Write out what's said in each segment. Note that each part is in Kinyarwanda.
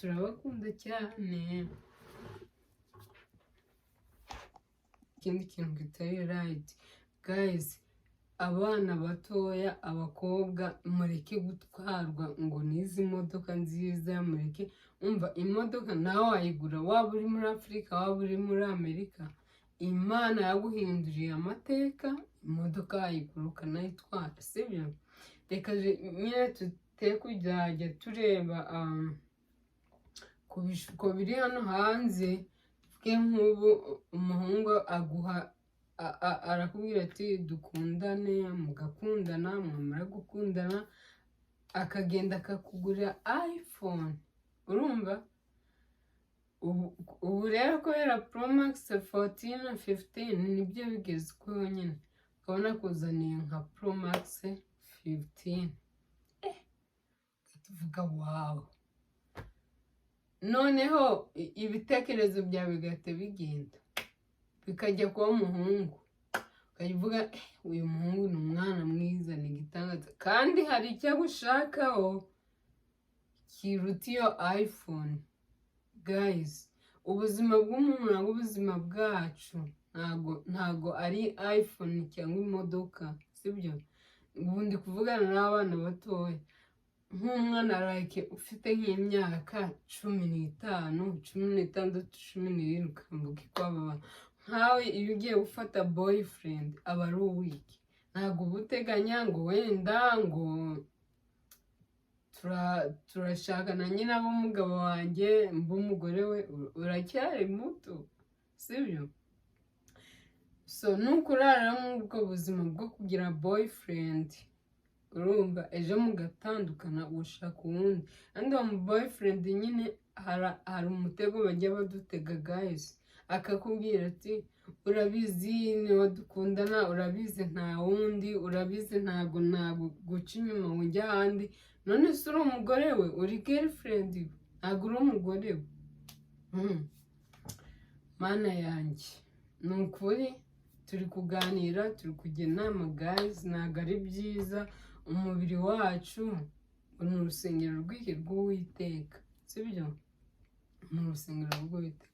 Turabakunda cyane. Ikindi kintu kitari right, guys, abana batoya, abakobwa, mureke gutwarwa ngo n'izi modoka nziza. Mureke, umva, imodoka nawe wayigura, waba uri muri Afurika, waba uri muri Amerika. Imana yaguhinduriye amateka, imodoka wayigura ukanayitwara, sibyo? Reka nyine tute kujya tureba ku bishuko biri hano hanze. Tuvuge nk'ubu umuhungu aguha arakubwira ati: "Dukundane." Mugakundana, mwamara gukundana akagenda akakugurira iPhone. Urumva ubu rero kubera Pro Max 14, 15 nibyo bigezweho nyine, ukabona kuzaniye nka Pro Max 15, tuvuga: "Wow." Noneho ibitekerezo byawe bigahita bigenda bikajya kuba umuhungu, ukajya uvuga: "Uyu muhungu ni umwana mwiza, ni igitangaza." Kandi hari icyo agushakaho kiruta iyo iPhone. Guys, ubuzima bw'umuntu ntabwo, ubuzima bwacu ntago ari iPhone cyangwa imodoka, sibyo? Ubu ndi kuvugana n'abana batoya, nk'umwana like ufite nk'imyaka 15, 16, 17, mvuga ko aba nkawe. Iyo ugiye gufata boyfriend, aba ari uwiki? Ntabwo uba uteganya ngo wenda ngo turashakana nyine, abo umugabo wanjye mba umugore we. Uracyari muto, sibyo? So nukurara muri ubwo buzima bwo kugira boyfriend, urumva ejo mugatandukana, ushaka uwundi. Kandi uwo mu boyfriend nyine hari umutego bajya badutega, guys. Akakubwira ati: "Urabizi niba dukundana, urabizi nta wundi, urabizi ntabwo naguca inyuma ngo ujye ahandi." None se uri umugore we? Uri girlfriend we, ntabwo uri umugore we. Mana yanjye, ni ukuri turi kuganira, turi kujya inama, guys. Ntabwo ari byiza. Umubiri wacu ni urusengero rw'iki? Rw'Uwiteka, sibyo? Ni urusengero rw'Uwiteka.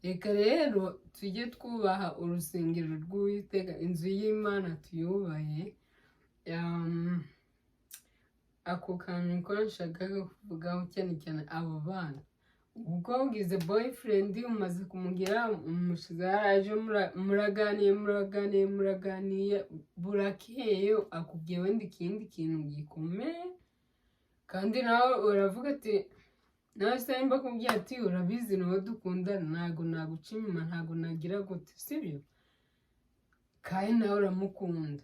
Reka rero tujye twubaha urusengero rw'Uwiteka, inzu y'Imana tuyubahe. Ako kantu niko nshakaga kuvugaho, cyane cyane abo bana. Ubwo ugize boyfriend, umaze kumugira umushize, yaraje, muraganiye, muraganiye, muraganiye, burakeye, akubwiye wenda ikindi kintu gikomeye, kandi nawe uravuga ati, nawe se nimba akubwiye ati: "Urabizi niwe dukundana, ntabwo naguca inyuma, ntabwo nagira gute," sibyo? Kandi nawe uramukunda,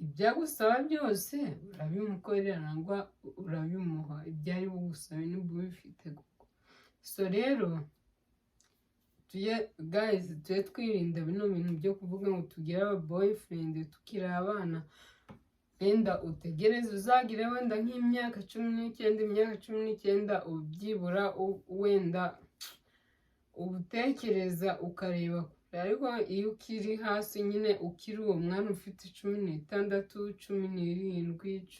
ibyo agusaba byose urabimukorera nangwa urabimuha, ibyo ari bugusabe niba ubifite koko. So rero tujye, guys, tujye twirinda bino bintu byo kuvuga ngo tugire aba boyfriend tukiri abana. Wenda utegereze uzagire wenda nk'imyaka 19, imyaka 19 ubyibura, wenda ubutekereza ukareba kure. Ariko iyo ukiri hasi nyine, ukiri uwo mwana ufite 16, 17,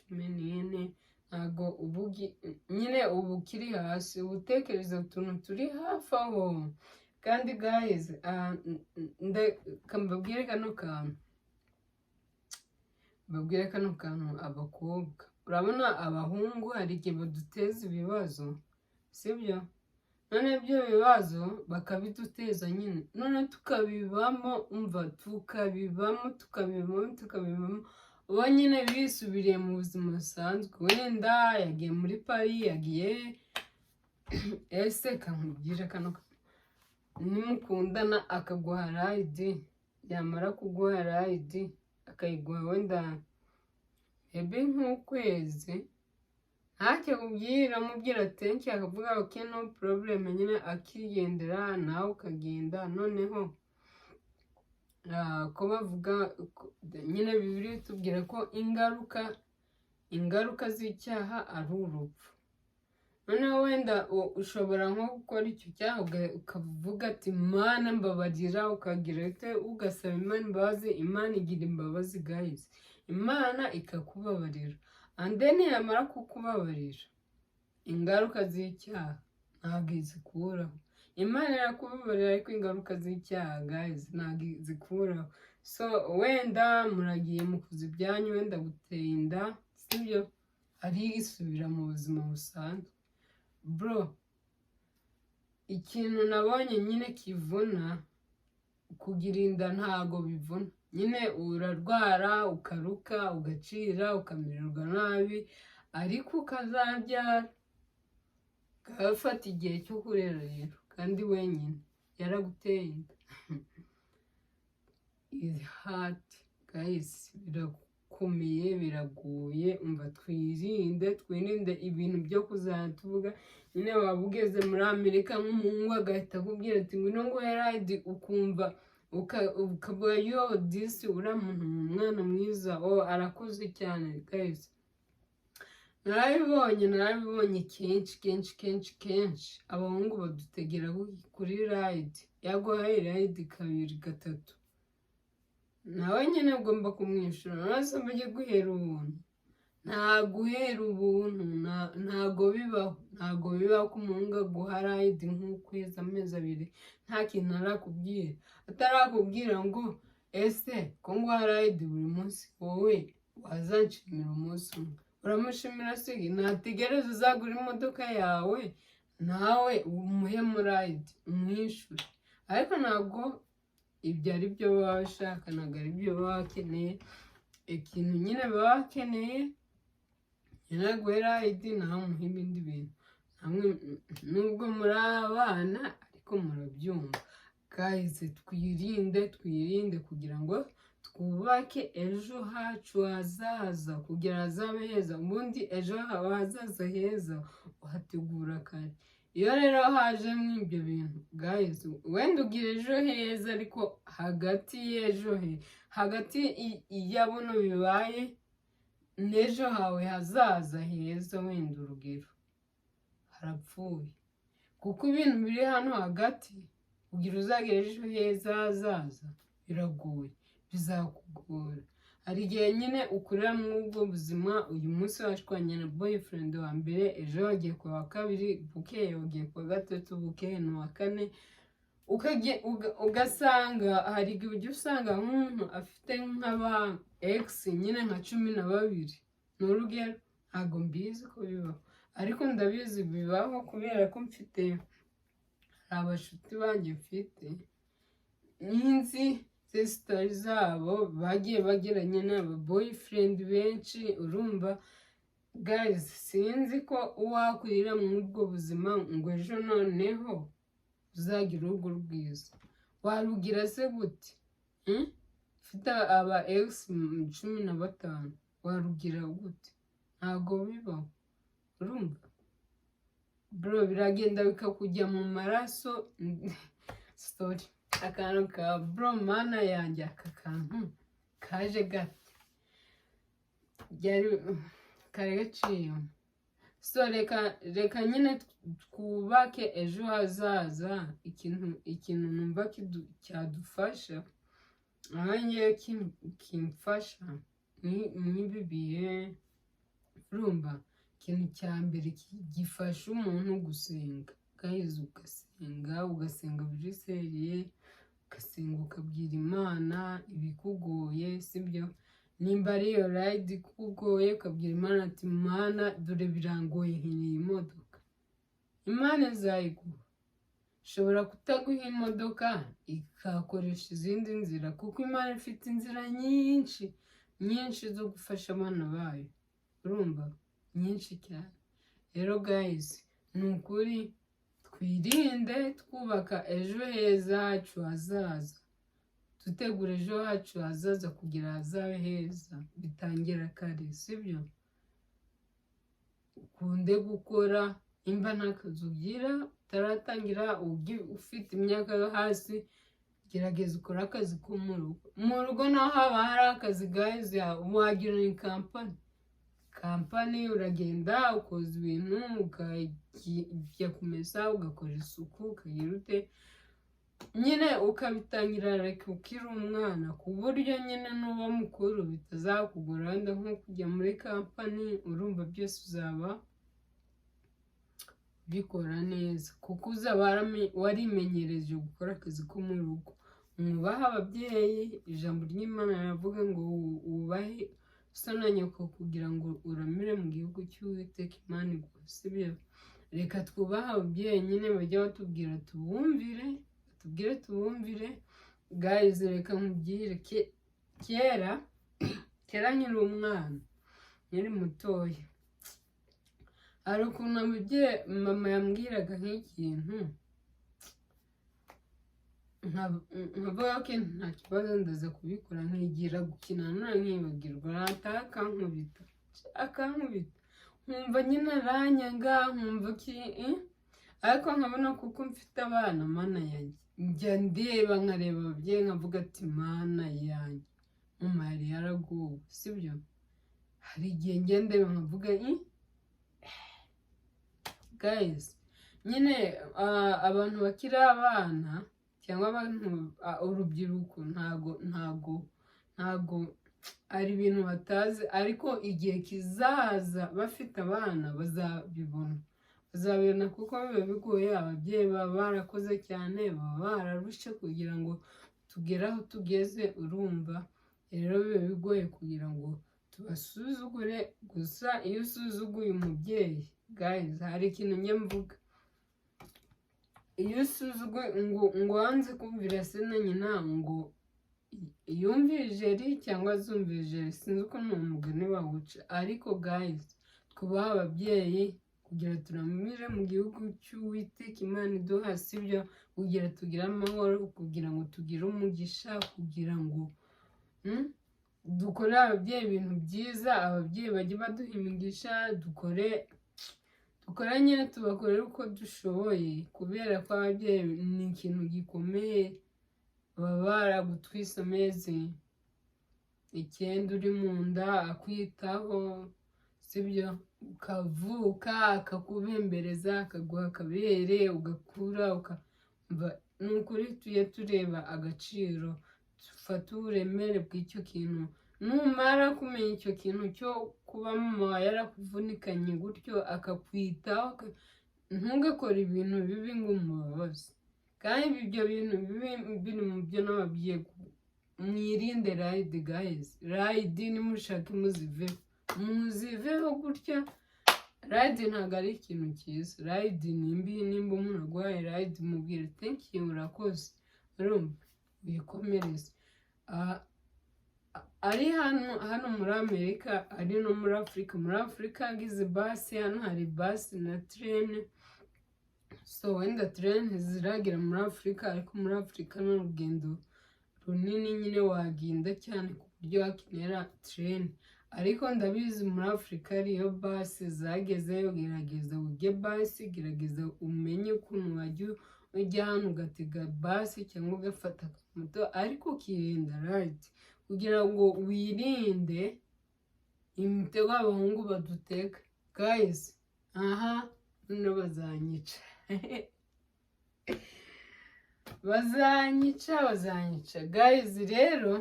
14, ntabwo uba nyine uba ukiri hasi, uba utekereza utuntu turi hafi aho. Kandi guys, mbabwire kano kantu, mbabwire kano kantu. Abakobwa, urabona abahungu hari igihe baduteza ibibazo, sibyo? None ibyo bibazo bakabiduteza nyine, none tukabibamo, umva, tukabibamo, tukabibamo, tukabibamo. Bo nyine bisubiriye mu buzima busanzwe, wenda yagiye muri party, yagiye. Ese kamubwire kano: nimukundana akaguha ride, yamara kuguha ride, akayiguha wenda ebe nk'ukwezi, ntacyo akubwira, amubwira thank you, akavuga: "Okay, no problem," nyine akigendera, nawe ukagenda. Noneho ko bavuga nyine, Bibiliya itubwira ko ingaruka z'icyaha ari urupfu. Noneho wenda ushobora nko gukora icyo cyaha, ukavuga ati: "Mana, mbabarira," ukagira ute, ugasaba Imana imbabazi. Imana igira imbabazi, guys. Imana ikakubabarira, and then yamara kukubabarira Ingaruka z'icyaha ntabwo izikuraho. Imana irakubabarira, ariko ingaruka z'icyaha, guys, ntabwo izikuraho. So wenda muragiye mukuza ibyanyu, wenda guteye inda, sibyo? Arisubira mu buzima busanzwe. Bro, ikintu nabonye nyine kivuna, kugira inda ntago bivuna. Nyine urarwara, ukaruka, ugacira, ukamererwa nabi, ariko ukazabyara, ugafata igihe cyo kurera rero, kandi wenyine yaraguteye inda. Is hard, guys, birakomeye, biragoye. Umva, twirinde, twirinde ibintu byo kuzajya tuvuga nyine waba ugeze muri Amerika, nk'umuhungu agahita akubwira ati: "Ngwino nguhe ride," ukumva ukavuga: "Yo, disi uriya muntu ni umwana mwiza, oh, arakuze cyane." Guys, narabibonye, narabibonye kenshi, kenshi, kenshi, kenshi. Abahungu badutegera kuri ride, yaguhaye ride kabiri, gatatu, nawe nyine ugomba kumwishyura. None mujye guhera ubuntu? Nta guhera ubuntu, ntago bibaho, ntago bibaho ko umuhungu aguha ride nk'ukwezi, amezi 2, nta kintu arakubwira, atarakubwira ngo: "Ese ko nguha ride buri munsi, wowe wazanshimira umunsi umwe?" Uramushimira se? Nategereze uzagura imodoka yawe, nawe umuhe muri ride, umwishyure. Ariko ntabwo ibyo ari byo baba bashaka, ntabwo ari byo baba bakeneye. Ikintu nyine baba bakeneye nyine, aguhe ride, nawe umuhe ibindi bintu. Namwe nubwo muri abana, ariko murabyumva. Guys, twirinde, twirinde kugira ngo twubake ejo hacu hazaza, kugira hazabe heza. Ubundi ejo hawe hazaza heza uhategura kare. Iyo rero hajemo ibyo bintu, guys, wenda ugira ejo heza, ariko hagati y'ejo he, hagati ya buno bibaye n'ejo hawe hazaza heza, wenda urugero harapfuye, kuko ibintu biri hano hagati kugira uzagere ejo heza hazaza biragoye, bizakugora. Hari igihe nyine ukurira muri ubwo buzima. Uyu munsi washwanye na boyfriend wa mbere, ejo wagiye ku wa kabiri, bukeye wagiye ku wa gatatu, bukeye ni uwa kane, ugasanga hari igihe ujya usanga nk'umuntu afite nk'aba ex nyine nka 12, ni urugero. Ntabwo mbizi ko bibaho, ariko ndabizi bibaho, kubera ko mfite, hari abashuti banjye mfite n'inzi zisitori zabo, bagiye bagiranye n'aba boyfriend benshi. Urumva, guys, sinzi ko uwakurira muri ubwo buzima ngo ejo noneho uzagira urugo rwiza. Warugira se gute? Ufite aba ex 15, warugira gute? Ntabwo bibaho. Urumva, bro, biragenda bikakujya mu maraso. Sorry, akantu ka bro, mana yanjye, aka kantu kaje gate? Byari kari gaciyemo. So reka, reka nyine twubake ejo hazaza. Ikintu numva cyadufasha, aha ngewe kimfasha n'ibi bihe, urumva, ikintu cya mbere gifasha umuntu, gusenga. Guys, ugasenga, ugasenga biri sérieux, ugasenga, ukabwira Imana ibikugoye, sibyo? Nimba ari iyo ride ikugoye, ukabwira Imana ati: "Mana, dore birangoye, nkeneye imodoka." Imana izayiguha. Ishobora kutaguha imodoka, ikakoresha izindi nzira, kuko Imana ifite inzira nyinshi, nyinshi zo gufasha abana bayo. Urumva, nyinshi cyane. Rero guys, ni ukuri twirinde, twubaka ejo heza hacu hazaza, dutegura ejo hacu hazaza kugira hazabe heza. Bitangira kare, sibyo? Ukunde gukora. Nimba nta kazi ugira, utaratangira, ufite imyaka yo hasi, gerageza ukore akazi ko mu rugo. Mu rugo naho haba hari akazi, guys, wagira ni company. Company, uragenda ukoza ibintu, ukajya kumesa, ugakora isuku, ukagira ute nyine, ukabitangira reka ukiri umwana, ku buryo nyine nuba mukuru bitazakugora wenda nko kujya muri company. Urumva, byose uzaba bikora neza, kuko uzaba warimenyereje gukora akazi ko mu rugo. Mwubahe ababyeyi. Ijambo ry'Imana riravuga ngo wubahe so na nyoko kugira ngo uramire mu gihugu cy'Uwiteka Imana iguha, sibyo? Reka twubahe ababyeyi nyine, bajya batubwira tubumvire, batubwire tubumvire. Guys, reka nkubwire, kera kera nkiri umwana, nkiri mutoya, hari ukuntu ababyeyi, mama yambwiraga nk'ikintu, nkavuga ko nta kibazo, ndaza kubikora, nkigira gukina none nkibagirwa, nataha akankubita, akankubita, nkumva nyine aranyanga, nkumva ki, eh? Ariko nkabona kuko mfite abana, Mana yanjye, njya ndeba, nkareba ababyeyi, nkavuga ati: "Mana yanjye, mama yari yaraguwe," sibyo? Hari igihe njya ndeba nkavuga, guys, nyine abantu bakiri abana cyangwa abantu, urubyiruko, ntago ari ibintu batazi, ariko igihe kizaza bafite abana bazabibona, bazabibona, kuko biba bigoye. Ababyeyi baba barakoze cyane, baba bararushe kugira ngo tugere aho tugeze. Urumva rero biba bigoye kugira ngo tubasuzugure. Gusa iyo usuzuguye umubyeyi, guys, hari ikintu njya mvuga: iyo usuzuguye, ngo wanze kumvira se na nyina, ngo yumvire ijeri cyangwa azumvira ijeri, sinzi uko ni umugani bawuca. Ariko guys, twubahe ababyeyi kugira turamire mu gihugu cy'Uwiteka Imana iduha, sibyo? Kugira tugire amahoro, kugira ngo tugire umugisha, kugira ngo dukore ababyeyi ibintu byiza, ababyeyi bajye baduha imigisha. Dukore, dukore nyine, tubakorere uko dushoboye, kubera ko ababyeyi ni ikintu gikomeye. Baba baragutwise amezi 9 uri mu nda, akwitaho, sibyo? Ukavuka akakubembereza, akaguha akabere, ugakura, ukumva. Ni ukuri tujye tureba agaciro, dufate uburemere bw'icyo kintu. Numara kumenya icyo kintu cyo kuba mama wawe yarakuvunikanye gutyo, akakwitaho, ntugakore ibintu bibi ngo umubabaze. Kandi ibyo bintu bibi biri mu byo n'ababyeyi, mwirinde ride, guys. Ride nimushake muziveho, muziveho gutya. Ride ntabwo ari ikintu cyiza, ride ni mbi. Nimba umuntu arwaye ride, mubwire "Thank you, urakoze," urumva wikomereze. Ari hano muri Amerika, ari no muri Afurika. Muri Afurika ngize basi, hano hari basi na train. So wenda train ntiziragera muri Afurika, ariko muri Afurika ni urugendo runini nyine, wagenda cyane ku buryo wakenera train. Ariko ndabizi muri Afurika hariyo basi zagezeyo. Gerageza ujye basi, gerageza umenye ukuntu wajya ujya hano ugatega basi cyangwa ugafata akamoto, ariko ukirinda ride kugira ngo wirinde imitego abahungu badutega. Guys, aha none bazanyica, bazanyica, bazanyica. Guys, rero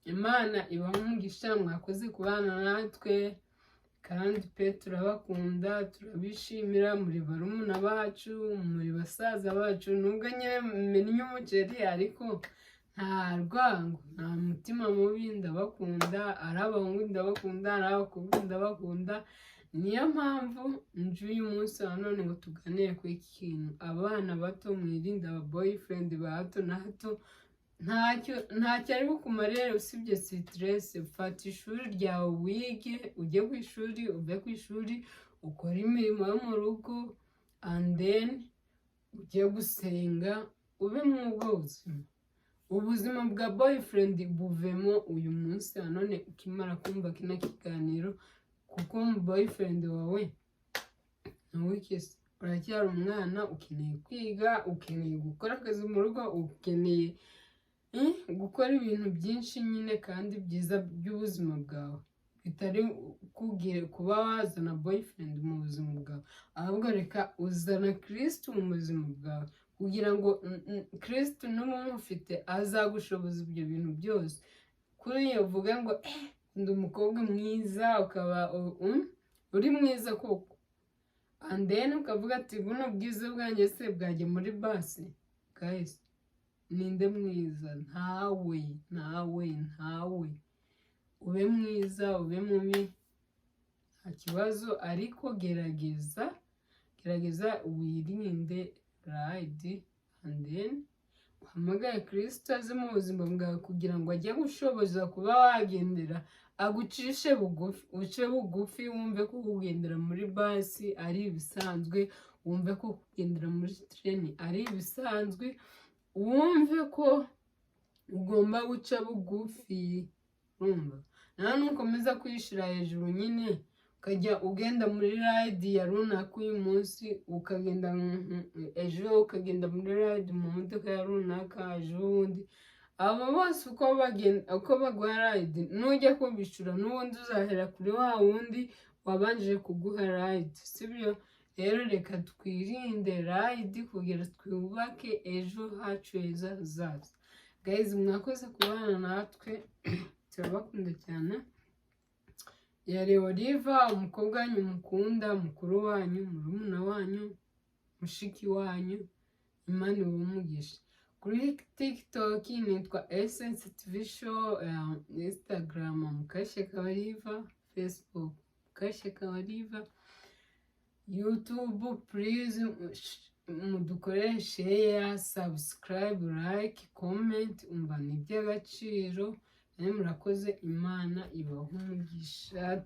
Imana ibahe umugisha, mwakoze kubana natwe, kandi pe turabakunda, turabishimira. Muri barumuna bacu, muri basaza bacu, nubwo nyine mennye umuceri, ariko nta rwango, nta mutima mubi. Ndabakunda, ari abahungu ndabakunda, ari abakobwa ndabakunda. Niyo mpamvu nje uyu munsi wa none ngo tuganire kuri iki kintu. Abana bato, mwirinde aba boyfriend ba hato na hato. Ntacyo, ntacyo ari bukumarire usibye stress. Fata ishuri ryawe wige, ujye ku ishuri, uve ku ishuri ukore imirimo yo mu rugo, and then ujye gusenga, ube muri ubwo buzima. Ubuzima bwa boyfriend buvemo uyu munsi wa none ukimara kumva kino kiganiro, kuko mu boyfriend wawe ntuwikise. Uracyari umwana, ukeneye kwiga, ukeneye gukora akazi mu rugo, ukeneye gukora ibintu byinshi nyine kandi byiza by'ubuzima bwawe, bitari kubwira kuba wazana boyfriend mu buzima bwawe. Ahubwo reka uzana Kirisitu mu buzima bwawe, kugira ngo Kirisitu nuba umufite azagushoboza ibyo bintu byose. Kuri iyo uvuge ngo ndi umukobwa mwiza, ukaba uri mwiza koko. And then ukavuga ati: "Buno bwiza bwanjye se bwajya muri basi?" Guys, ninde mwiza? Ntawe, ntawe, ntawe. Ube mwiza, ube mubi, nta kibazo, ariko gerageza, gerageza wirinde ride, and then uhamagare Kirisito aze mu buzima bwawe kugira ngo ajye gushoboza kuba wagendera, agucishe bugufi, uce bugufi, wumve ko kugendera muri basi ari ibisanzwe, wumve ko kugendera muri train ari ibisanzwe, wumve ko ugomba guca bugufi. Urumva nawe nukomeza kwishyira hejuru nyine, ukajya ugenda muri ride ya runaka uyu munsi, ukagenda ejo ukagenda muri ride mu modoka ya runaka, ejo bundi abo bose uko bagenda, uko baguha ride, nujya kubishyura n'ubundi uzahera kuri wa wundi wabanje kuguha ride, sibyo? Rero reka twirinde ride kugira twubake ejo hacu heza hazaza. Guys, mwakoze kubana natwe, turabakunda cyane. Yari Oliva, umukobwa wanyu mukunda, mukuru wanyu, murumuna wanyu, mushiki wanyu. Imana ibahe umugisha. Kuri TikTok nitwa Essence TV Show, Instagram Mukashyaka Oliva, Facebook Mukashyaka Oliva, YouTube. Please mudukorere share, subscribe, like, comment. Umva, ni iby'agaciro. Murakoze, Imana ibahe umugisha.